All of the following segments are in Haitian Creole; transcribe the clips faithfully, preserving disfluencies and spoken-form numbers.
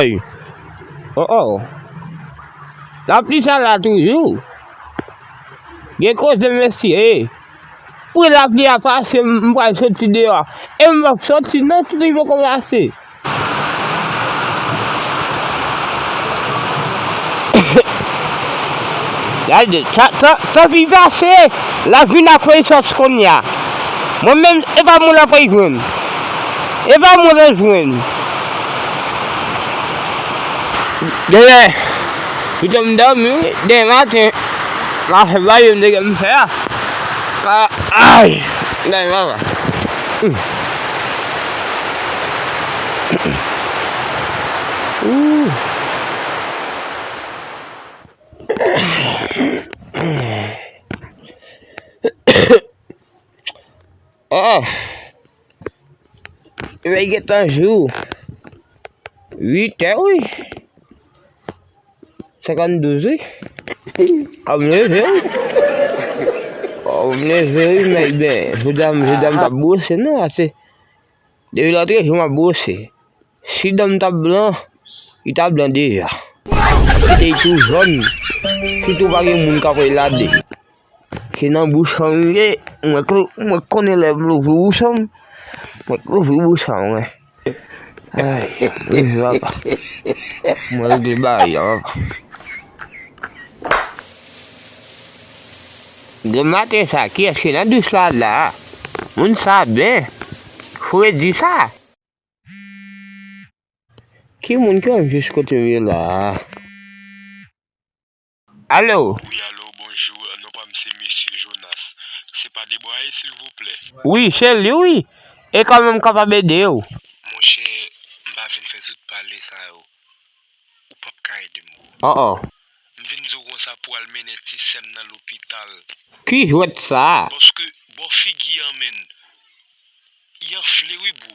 Ay. Oh, oh. Lapli sa la toujou. Gen koze, mesye. Pou lapli a pase, m pral soti deyò. E m p ap soti non, si li poko pase. Gade, sa, sa, sa pi pase, l ap vin ak konesans kounye a. Mwen menm, e pa mwen l ap jwenn. E pa mwen l ap jwenn. Demen, pito m dòmi, wi, demen maten, m a fè bagay yo m te gen m fè a. A, ay, dèyè papa. Hmm. Ooh. Ah. Lè gentan jou uit è, wi. Senkanndouz, wi. A, m leve, wi. O, m leve, wi, men, ben, jodi a, jodi a m t ap bwose, non, ase. Depi lòtrejou, m ap bwose. Si dan m t ap blan, li ta blan deja. Li te tou jòn. Sitou pa gen moun k ap regade. Se nan bouch an m ye, mwen, mwen konnen lè m louvri bouch an m, mwen louvri bouch an mwen. Ay, wi, papa. Mwen regle bagay la, papa. Demen maten sa, kiyès ki nan douch la, la? Moun sa ben. Fredi sa. Ki moun ki wè m jis kote m ye la a? Alo? Wi, alo, bonjou. Non pa m se Mesye Jonas. Se pa Debraye, silvouplè? Wi, se li, wi. E kòman m kapab ede w? Monchè, m pa vin fè tout pale sa yo. Ou p ap ka ede m, bro. Oh, oh. M vin di w konsa pou w al mennen ti sè m nan lopital. Ki jwèt sa? Paske, bò figi an, menn. Li anfle wi, bro.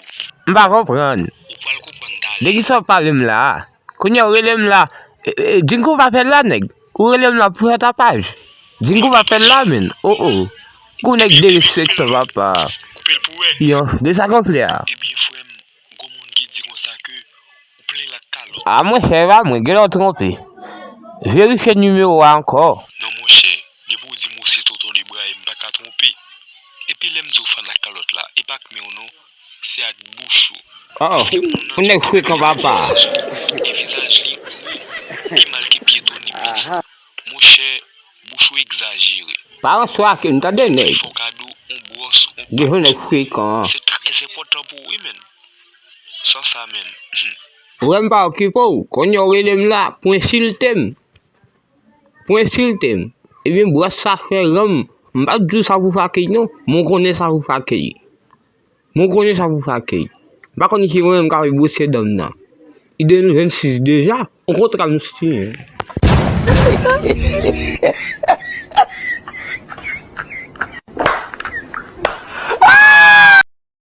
M pa konprann. Ou pral konprann talè. De kisa w ap pale m la a? Kounye a w rele m la. E, e, Djingo pa fè l la, nèg. Ou rele m la pou fè tapaj. Djingo pa fè l la, menn. Oh, oh. Kou nèg derespektan, papa. Koupe l pou wè. Yon, de sa k anfle a. Ebyen, frè m, gon moun ki di konsa ke ou plen l ak kalòt. A, monchè, e pa mwen, genlè w twonpe. Verifye nimewo a ankò. Non, monchè, depi w di m ou se tonton Debraye, m pa ka twonpe. Epi lè m di w fann ak kalòt la, e pa ak men w non, se ak bouch ou. Oh, paske moun nan yon nèg frekan, papa. E vizaj li gwo, pi mal ke pye Tony Prince. Monchè, bouch ou egzajere. Pa ranse w ak li, tande, nèg. Li fè w kado yon bwòs, yon pant. Devan nèg frekan an. Se trè enpòtan pou ou, wi, menn. San sa menm. Ou wè m pa okipe w, kounye a w rele m la pou ensilte m. Pou ensilte m. Ebyen, bwòs sa fè ran m. M p ap di w sa pou fakey non, men w konnen sa pou fakey. Men w konnen sa pou fakey. M pa konn si mwen menm k ap bwose dan m nan. Li de nou vennsis deja, yon kontra m siyen.